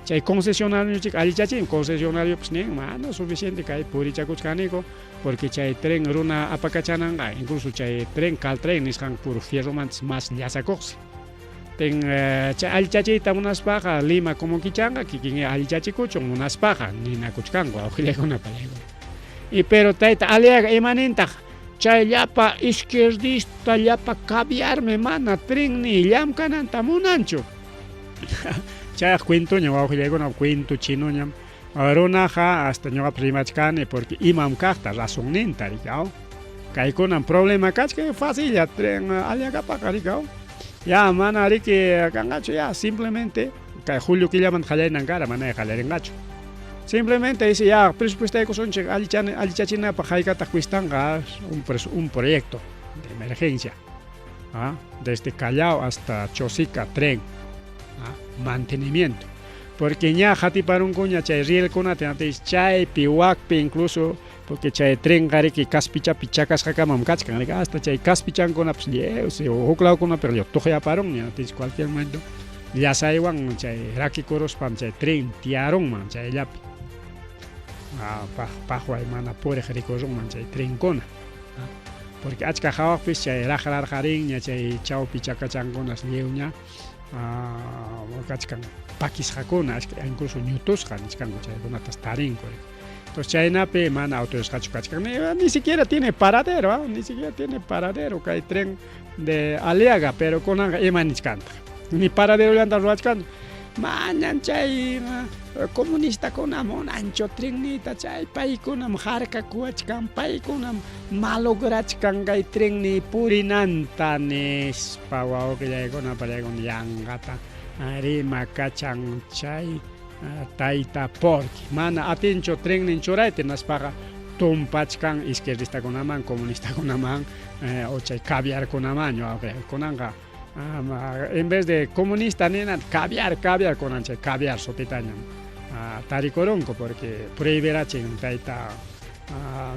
Chay concesionario chik allichachin, concesionariopas nin mana suficiente kay purichakuchkaniku porque chay tren runa apakachananqa incluso chay tren Caltrain nisqan puro fierromantas más llasakuqsi. Ten chay allichachiyta munaspaqa Lima como kichanqa kikin allichachikuchun munaspaqa ninakuchkanku wawqillaykuna pallaykuna. Y pero tayta Aliaga imanintaq chay llapa izquierdista llapa caviarme mana tren ni llamkananta munanchu. Chayaq cuentoña wawqillaykuna cuento chinoñam runaqa hasta ñuqapas rimachkani porque imam kaqta razonninta rikaw. Kaykunan problema kachkan facilla tren Aliagapaqa rikaw. Ya mana riki kanqachu ya simplemente kay julio killamanta qallaynan kara mana qallarinqachu. Simplemente dice ya presupuestaykusunchik allichachinapaq haykataq cuestanqa un proyecto de emergencia. Desde Callao hasta Chosica tren mantenimiento. Porque ña hatiparunkuña chay rielkunata chaypi wakpi incluso porque chay trenqa riki kaspichapi chakasqakamam kachkan riki hasta chay kaspichankunapas lliwsi huklawkunapi lliw tuqyaparunña cualquier momento llasaywan chay rakikuruspan chay tren tiyarunman chayllapi. Paqway mana puriq rikurunman chay trenkuna. Porque achka hawaqpis chay raqrarqarinña chay chawpi chakachankunas lliwña kachkan pakisqakuna, incluso ñutusqa nichkanku chaykunatas tarinku. Entonces chaynapi mana autorizasqachu kachkan, ni siquiera tiene paradero, ni siquiera tiene paradero kay tren de Aliaga, pero kunanqa ima nichkantaq, ni paraderollanta ruwachkan. Mañan chay comunistakuna munanchu trenniyta, chay paykunam harkakuwachkan, paykunam malograchkan kay trenniy purinanta nispa wawqillaykuna pallaykuna yanqata rimakachan chay tayta porque mana atinchu trennin churayta hinaspaqa tumpachkan izquierdistakunaman, comunistakunaman o chay caviarkunaman wawqi kunanqa en vez de comunista nina caviar, caviar kunan chay caviar sutitañam tarikurunku porque prohibirachin tayta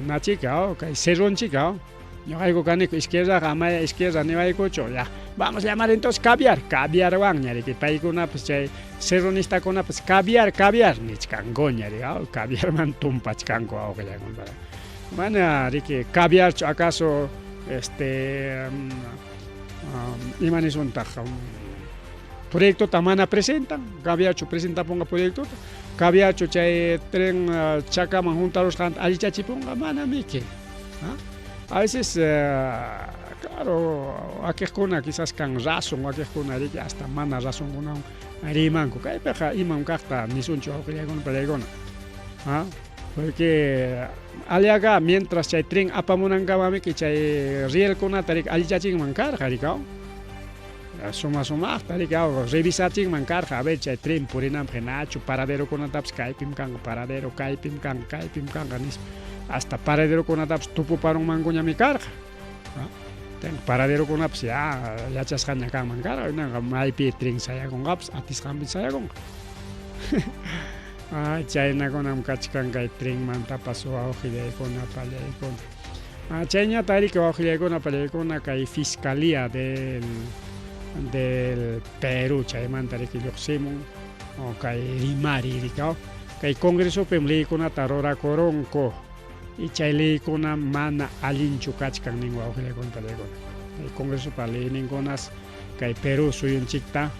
nachika kay cerronchika. Ñuqayku kaniku izquierdaqa, amaya izquierda niwaykuchu, ya vamos a llamar entonces caviar, caviarwanña riki paykunapas chay cerronistakunapas caviar, caviar nichkankuña ri caviarman tumpachkanku wawqillaykuna. Mana riki caviarchu acaso este ima nisuntaq proyectota mana presentan, caviarchu presentapunqa proyectota, caviarchu chay tren chakaman juntarusqanta allichachipunqa, mana miki. A veces, claro, wakiqkuna quizás kan razón, wakiqkuna riki hasta mana razonkunawan rimanku. Kaypiqa imam kaqta nisunchu wawqillaykuna pallaykuna. Porque Aliaga mientras chay tren apamunankamamiki chay rielkunata riki allichachinman karqa rikaw. Suma sumaqta riki revisachinman karqa, a ver chay tren purinanpaq hinachu paraderokunatapas kaypim kanqa paradero, kaypim kanqa, kaypim kanqa nispa. Hasta paraderokunatapas tupuparunmankuñami karqa. Paraderokunapas ya yachasqaña kanman karqa, kunanqa maypi tren sayakunqapas atisqanpi sayakunqa. Ay, chaynakunam kachkan kay trenmantapas wawqillaykuna pallaykuna. Chayñata riki wawqillaykuna pallaykuna kay Fiscalía del Perú chaymanta riki lluqsimun kay rimari riki kay Congresopim leykunata rurakurunku y chay leykuna mana allinchu kachkan nin wawqillaykuna pallaykuna. Kay Congresopa leyninkunas kay Perú suyunchikta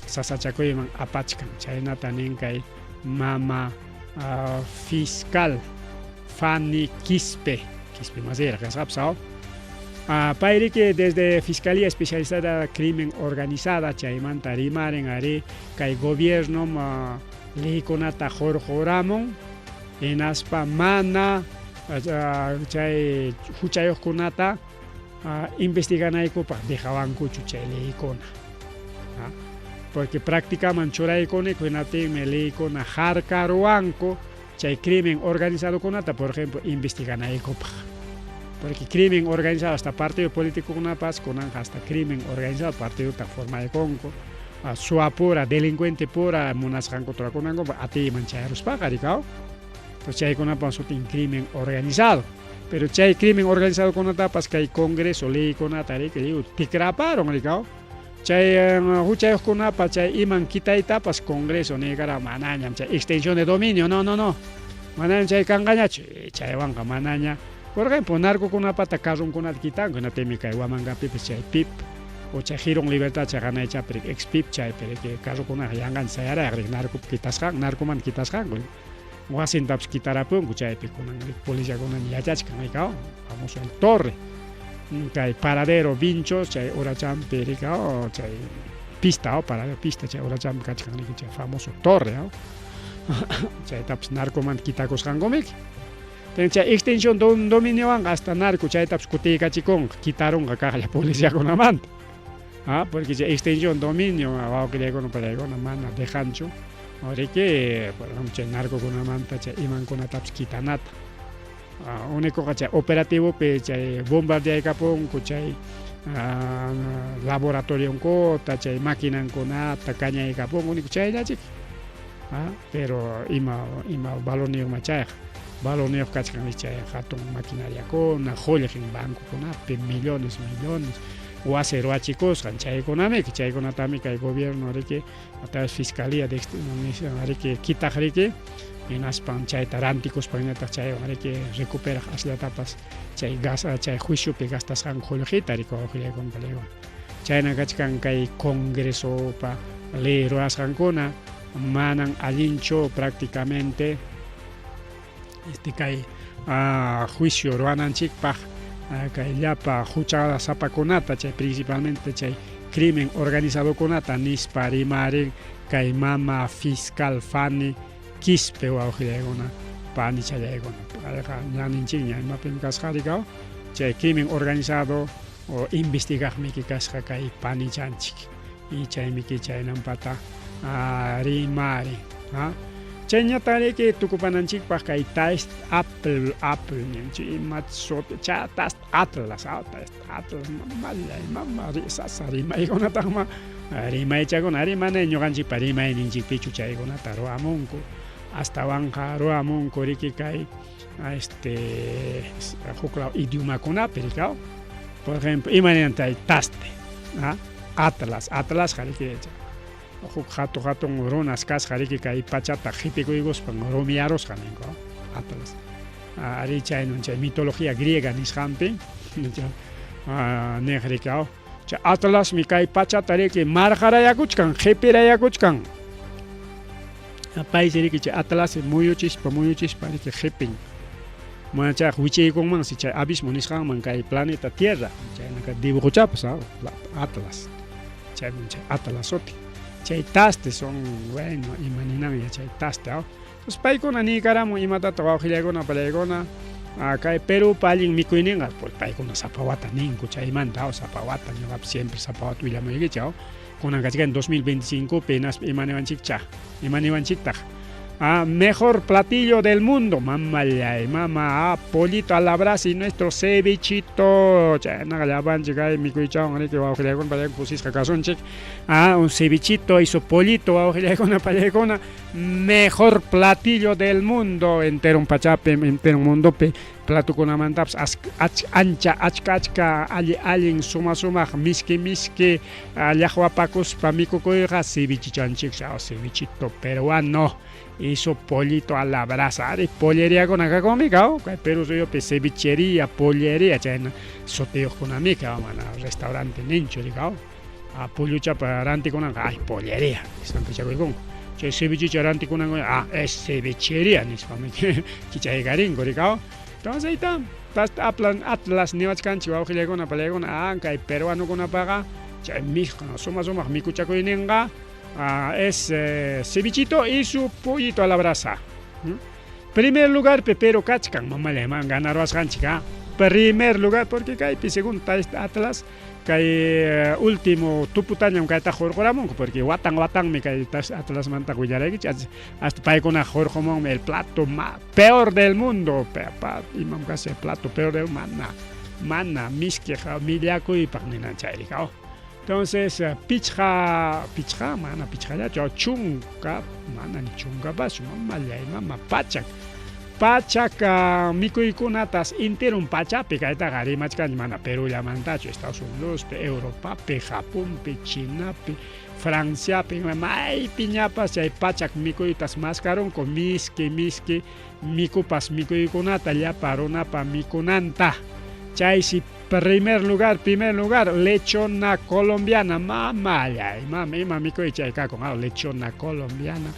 sasachakuyman apachkan, chaynata nin kay mama fiscal Fanny Quispe, Quispe masiraq kasqapas. Pay riki desde Fiscalía Especializada Crimen Organizada chaymanta rimaren ari kay gobierno leykunata hurquramun hinaspa mana chay huchayuqkunata investiganaykupaq dejawankuchu chay leykuna. Porque prácticaman churaykuniku hinaptinmi leykuna harkaruwanku chay crimen organizadokunata, por ejemplo, investiganaykupaq. Porque crimen organizado hasta partido políticokunapas kunanqa hasta crimen organizado partidota formaykunku, suwa pura, delincuente pura munasqankuta rurakunanku atiyman chayaruspaqa rikaw. Entonces chaykunapa sutin crimen organizado. Pero chay crimen organizadokunatapas kay Congreso leykunata riki lliw tikraparon rikaw. Chay huchayuqkunapa chay iman kitaytapas Congreso niykara manañam chay extensión de dominio, no, no, no. Manañam chay kanqañachu, chaywanqa manaña. Por ejemplo, narcokunapata carronkunata kitanku, hinaptinmi kay Huamangapipas chay PIP o chay Jirón Libertad chay hanaychapi ex PIP chaypi riki carrokunaqa yanqancha sayarayaq riki narco kitasqan, narcomanta kitasqanku. Wasintapas kitarapunku chaypi kunan policiakuna yachachkan rikaw, famoso el Torre. Kay paradero Vinchos chay urachampi rikaw chay pista paradero pista chay urachampi kachkan riki chay famoso Torre. Chaytapas narcomanta kitakusqankumiki. Chay extensión dominiowanqa hasta narco chaytapas kutiykachikunqa, kitarunqa kaqlla policiakunamanta. Porque chay extensión dominio wawqillaykuna pallaykuna mana dejanchu riki, por ejemplo, chay narcokunamanta chay imankunatapas kitanata. Únicoqa chay operativopi chay bombardeaykapunku chay laboratorionkuta, chay maquinankunata kañaykapunku, único chayllachiki. Pero ima ima valorniyuqma chayqa, valorniyuq kachkan chay hatun maquinariakuna, qullqin bancokunapi millones, millones. wasi ruwachikusqan chaykunamiki chaykunatami kay gobierno riki a través fiscalía de riki kitaq riki hinaspan chayta rantikuspanñataq chaywan riki recuperaq asllatapas chay gas chay juiciopi gastasqanku qullqita riki wawqillaykuna palaykuna chayna kachkan kay congresopa ley ruwasqankuna manan allinchu prácticamente este kay juicio ruwananchikpaq kay llapa huchasapakunata chay principalmente chay crimen organizadokunata nispa rimarin kay mama fiscal Fanny Quispe wawqillaykuna panichallaykuna payqa ñaninchikña imapim kasqa rikaw chay crimen organizado o investigaqmiki kasqa kay panichanchik y chaymiki chaynampata rimari chayñatariki tukupananchikpaq kay Taste Apple Apple ninchik ima cha Taste Atlas Taste Atlas mamallay mama sasa rimaykunataqma rimaychakuna ari mana ñuqanchikpa rimayninchikpichu chaykunata ruwamunku astawanqa ruwamunku riki kay este huklaw idiomakunapi rikaw por ejemplo imaynatay taste atlas atlasqa riki huk hatu hatun runas kasqa riki kay pachata qhipikuykuspan rumiyarusqa ninku atlas ari chaynan chay mitología griega nisqanpi niq rikaw chay atlasmi kay pachata riki marqarayakuchkan qhipirayakuchkan paysi riki chay atlas muyuchispa muyuchispa riki qhipin mana chayqa wichiykunmansi chay abismo nisqanman kay planeta Tierra chaynaka dibujochapas atlas chayman chay atlas suti chay taste son bueno ima ninanya chay taste entonces paykuna niykaramun imatataq wawqillaykuna palaykuna kay Perupa allin mikuyninqa pues paykuna sapa wata ninku chaymanta sapa wata ñuqapas siempre sapa wata willamuykichik kunan kachkan 2025 pi hinaspa ima niwanchikcha ima niwanchiktaq mejor platillo del mundo mamallay mama pollito a la brasa y nuestro cevichito chaynaqa llapanchik ay mikuychawan riki wawqillaykuna pallaykuna kusisqa kasunchik un cevichito y su pollito wawqillaykuna pallaykuna mejor platillo del mundo enteron pachapi entero mundopi platokunamantapas ancha achka achka alli allin suma sumaq miski miski llaqwapakuspa mikukuyqa cevichichanchik cevichito peruano y su pollito a la brasa ari polleriakuna kakunmi kaw kay Perú suyupi cevichería pollería chayna sutiyuqkunami kaw mana restaurante ninchu rikaw polluchapa rantikunanqa ay pollería nispa pichakuykunku chay cevichicha rantikunanqa es cevichería nispa kichaykarinku rikaw entonces ahí está Atlas niwachkanchik wawqillaykuna palaykuna kay peruanokunapaqa chay suma sumaq mikuchakuyninqa es cevichito y su pollito a la brasa. Primer lugar pero kachkan mamallay man ganaruwasqanchik primer lugar porque kaypi según Atlas kay último tuputañam kayta hurquramunku porque watan watanmi kay Atlasmanta willaraykichik hasta paykuna hurqumunmi el plato peor del mundo imam kasqa el plato peor del mana mana miskiq millakuypaq ninan chay rikaw entonces pichqa pichqa mana pichqallachu chunka mana ni chunkapas mamallay mama pachak pachak mikuykunatas enteron pachapi kaytaqa rimachkanchik mana Perullamantachu Estados Unidospi Europapi Japonpi Chinapi Franciapi maypiñapas chay pachak mikuytas maskarunku miski miski mikupas mikuykunata llapa runapa mikunanta chaysi primer lugar lechona colombiana mamallay mama ima mikuy chay kakun lechona colombiana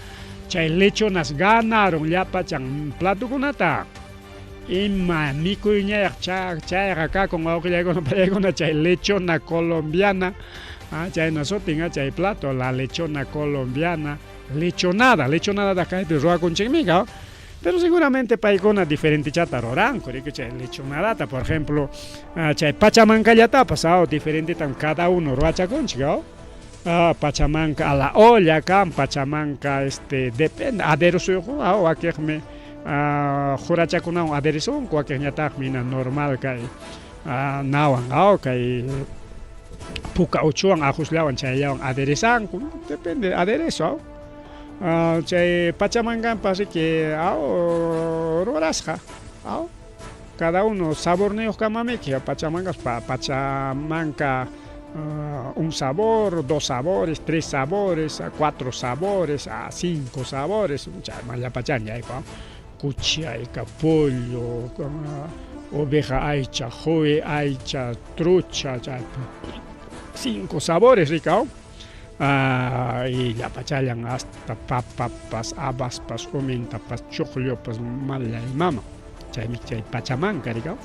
chay lechonas ganaron llapachan platokunata ima mikuyñayaq chayqa kakun wawqillaykuna palaykuna chay lechona colombiana chayna sutin chay plato la lechona colombiana lechonada lechonada kaypi ruwakunchikmi kaw pero seguramente paykuna diferentechata ruranku riki chay lechonadata por ejemplo chay pachamankallatapas diferentetam cada uno ruwachakunchik pachamanka a la olla kan pachamanka este depende aderezuyuq wakiqmi qurachakunawan aderezunku wakiqñataqmi normal kay nawan kay puka uchuwan ajusllawan chayllawan aderezanku depende aderezo chay pachamankanpas riki rurasqa cada uno saborniyuq kamamiki pachamankas pachamanka Un sabor, dos sabores, tres sabores, cuatro sabores, cinco sabores, chaymallapachaña kuchi ayka, pollo, oveja aycha, joe aycha, trucha, cinco sabores rikaw. Y llapachallan hasta papapas, habaspas, umintapas, chuqllupas, mallay mama. Chaymi chay pachamanka rikaw.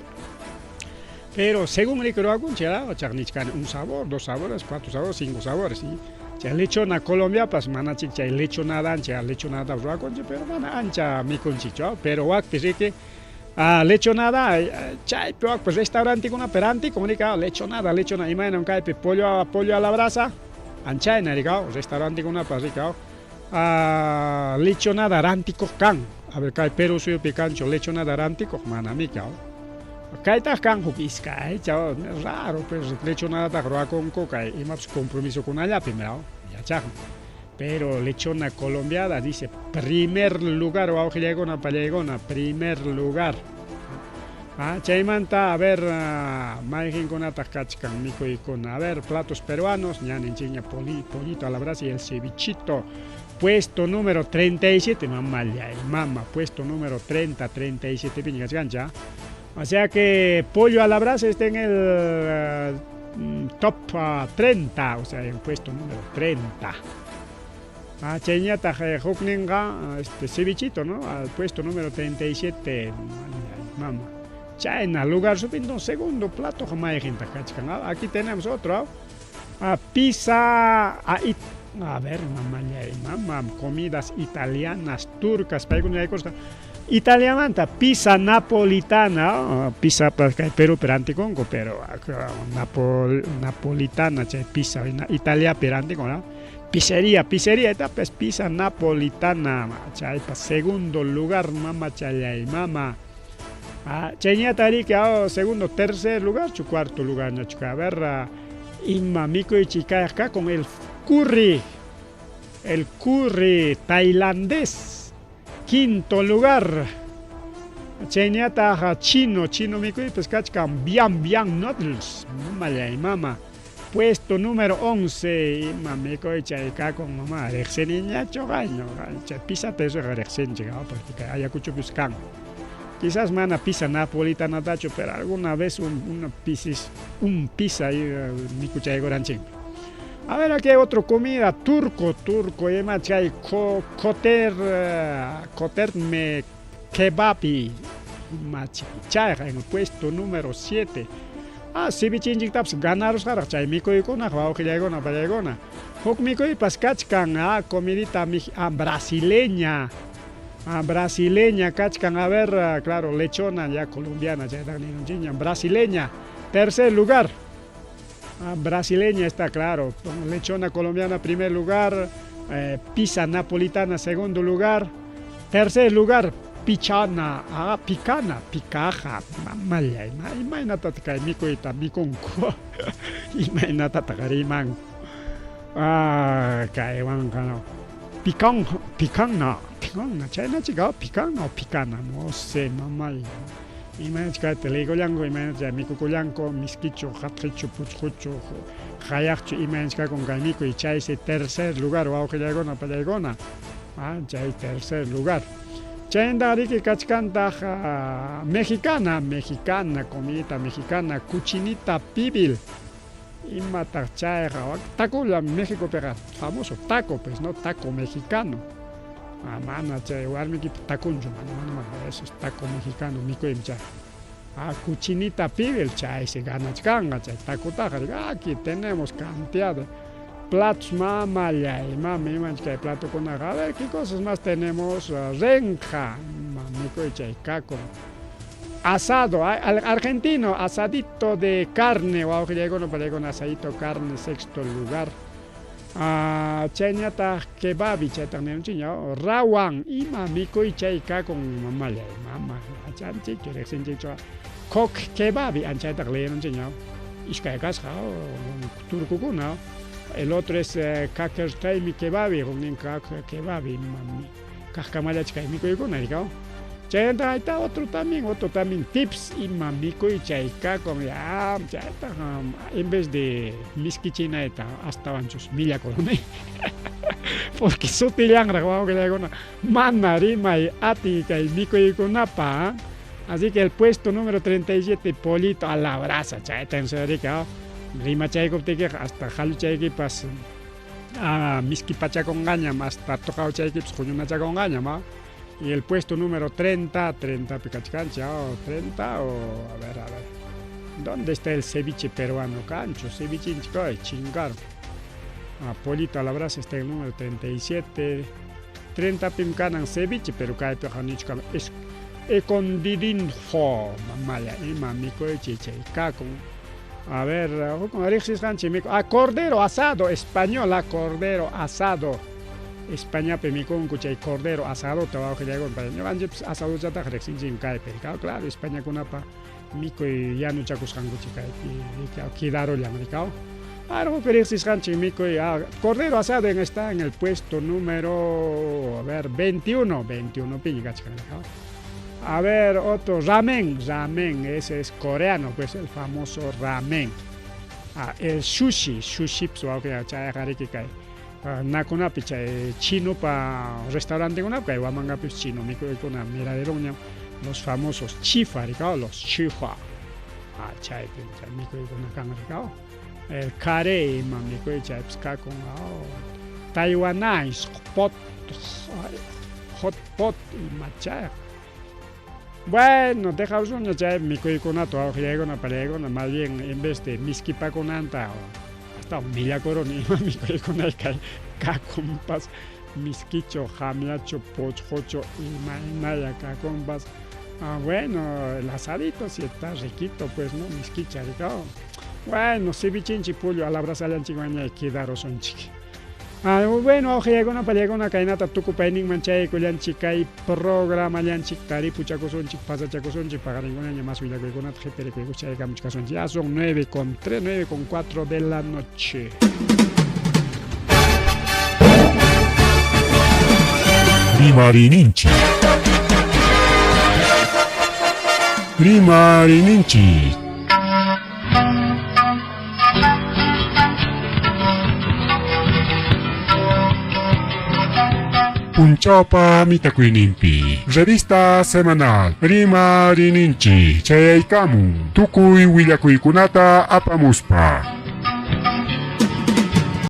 Pero según rikuruwakunchik, chaqnichkani un sabor, dos sabores, cuatro sabores, cinco sabores. Y chay lechona Colombiapas manachik chay lechonadanchik, lechonada ruwakunchik, pero mana ancha mikunchikchu, pero wakpi riki lechonada chaypi wakpi restaurantekunapi rantikun rikaw lechonada, lechonada imaynam kaypi pollo, pollo a la brasa, anchayna rikaw restaurantekunapas rikaw lechonada rantikuq kan. A ver, kay Perú suyupi kanchu lechonada rantikuq, manami kaw. Kaytaq kan huk iskay chaw, raro pues lechonadataq ruwakunku kay imapas compromisokunallapi, miraw, yachaqmi. Pero lechona colombiada dice primer lugar, wawqillaykuna pallaykuna, primer lugar. Chaymanta, a ver, mayqinkunataq kachkan mikuykuna. A ver, platos peruanos, ñaninchikña pollito a la brasa y el cevichito. Puesto número 37, mamallay, mama, puesto número 30, 37 piña kachkancha. O sea que pollo a la brasa está en el top 30, o sea, en puesto número 30. Chayñataq hukninqa este cevichito, ¿no? Al puesto número 37, mama. Chayna lugar supindo segundo plato mayqintaq kachkan. Aquí tenemos otro. Pizza a ver, mamallay, mama, comidas italianas, turcas, paykuna yaykusqa. Italiamanta pizza napolitana, pizza kay Perú rantikunku, pero napolitana chay pizza Italiapi rantikun, ¿no? Pizzería, pizzería, esta pues pizza napolitana, chaypa segundo lugar, mama challay, mama. Chayñata riki, segundo, tercer lugar, chu cuarto lugar, ñachu, a ver, ima mikuychik kayqa con el curry tailandés. Quinto lugar. Chayñataq chino, chino mikuypas kachkan bian bian noodles, mamallay mama. Puesto número 11, ima mikuy chay kakun mama, riqsiniñachu qayñu, chay pizzata eso riqsinchik, porque Ayacuchopis kan. Quizás mana pizza napolitanatachu, pero alguna vez una pisis, un pizza ahí mikuchaykuranchikmi. A ver, aquí hay otra comida, turco, turco, ima chay koter, koterme kebabi, ima chayqa en el puesto número 7. Cevichinchiktapas ganarusqaraq chay mikuykunaq wawqillaykuna pallaykuna. Huk mikuypas kachkan, comidita brasileña. Brasileña kachkan, a ver, claro, lechona ya colombiana, chaytaq ninunchikña, brasileña, tercer lugar. Brasileña está claro, lechona colombiana primer lugar, pizza napolitana segundo lugar, tercer lugar, pichana, picana, picaja, mamallay, imaynatataq kay mikuyta mikunku, imaynatataq rimanku, kaywanqa no, pican, picana, picana, chaynachik, picana o picana, no sé, mamay. Imaynach kayta liykullanku, imaynach mikukullanku, miskichu, qatqichu, puchquchu, hayaqchu, imaynach kakun kay mikuy, chaysi tercer lugar, wawqillaykuna, pallaykuna, chay tercer lugar. Chaynta riki kachkantaq mexicana, mexicana, comidita mexicana, cochinita pibil, imataq chayqa, tacolla Mexicopiqa famoso taco, pues, no, taco mexicano. Mana chay warmiykipa taconchu, mana, mana, mana, eso es taco mexicano mikuymi chay. Cochinita pibil, chaysi ganachkanqa chay tacotaqa, aquí tenemos cantidad de platos, mamallay, mama, imanchik kay platokunaqa. A ver, ¿qué cosas más tenemos? Renja, mikuy chay kakun. Asado, argentino, asadito de carne, wawqillaykuna pallaykuna, asadito carne, sexto lugar. Chayñataq kebabi, chaytaq ninunchikña, rawan, ima mikuy chay kakun, mamallay, mama, yachanchikchu, riqsinchikchu, kok kebabi, anchaytaq liyinunchikña, iskay kasqa, turkukuna. El otro es kakertaymi kebabi, huknin kak kebabi, kaqkamallachik kay mikuykuna, rikaw. Chaymanta ahí está otro también tips ima mikuy chay kakun ya chayta en vez de miskichinayta astawanchus millakuruni porque sutillanraq wawqillaykuna mana rimay atiy kay mikuykunapa. Así que el puesto número 37 pollito a la brasa chayta rika rimachaykuptiykiqa hasta qalluchaykipas miski pachakunqañam hasta tuqawchaykipas huñunachakunqañam. Y el puesto número 30, 30 pi kachkanchik, 30 o a ver, ¿dónde está el ceviche peruano? Cancho, cevichinchik ay chingaron. Pollito a la brasa está en el número 37. 30 pim kanan ceviche, pero kaypiqa nichkan es escondidinho, mamaya, ima mikuychi chay kakun. A ver, riqsisqanchik mikuy, cordero asado, español, cordero asado. Españapi mikunku chay cordero asadota wawqillaykuna, ñuqanchikpas asadochataqa riqsinchikmi kaypi, claro, Españakunapa mikuy yanuchakusqankuchik kaypi quedarullan rikaw. Algo que riqsisqanchik mikuy, cordero asado está en el puesto número, a ver, 21, 21 piña kachkan rikaw. A ver, otro, ramen, ramen, ese es coreano, pues el famoso ramen. El sushi, sushi, wawqi chayqa riki kay nakunapi chay chinopa restaurantekunapi kay Huamangapipas chino mikuykuna mirarirunñam los famosos chifa rikaw, los chifa. Chaypi chay mikuykuna kan rikaw. El carey ima mikuy chaypis kakun, taiwanais pot, hot pot ima chayqa. Bueno, dejawsuña chay mikuykunata wawqillaykuna parillaykuna, más bien en vez de miskipakunanta hasta millakuruni ima mikuykuna kay kakunpas miskicho, qamyacho, pochqocho, imaynalla kakunpas. Bueno, el asadito si está riquito, pues, ¿no? Miskicha rikaw. Bueno, cevichinchik pollo a la brasallanchikwanña quedarusunchik. Bueno, wawqillaykuna parillaykuna kaynata tukupayninman chayaykullanchik kay programallanchik taripuchakusunchik, pasachakusunchik, paqarinkunaña mas willakuykunata qhipirikuykush chayaykamuchkasunchik. Ya son 9:03, 9:04 de la noche. Rimarininchik. Rimarininchik. Punchawpa mitakuyninpi revista semanal Rimarininchik chayaykamun tukuy willakuykunata apamuspa.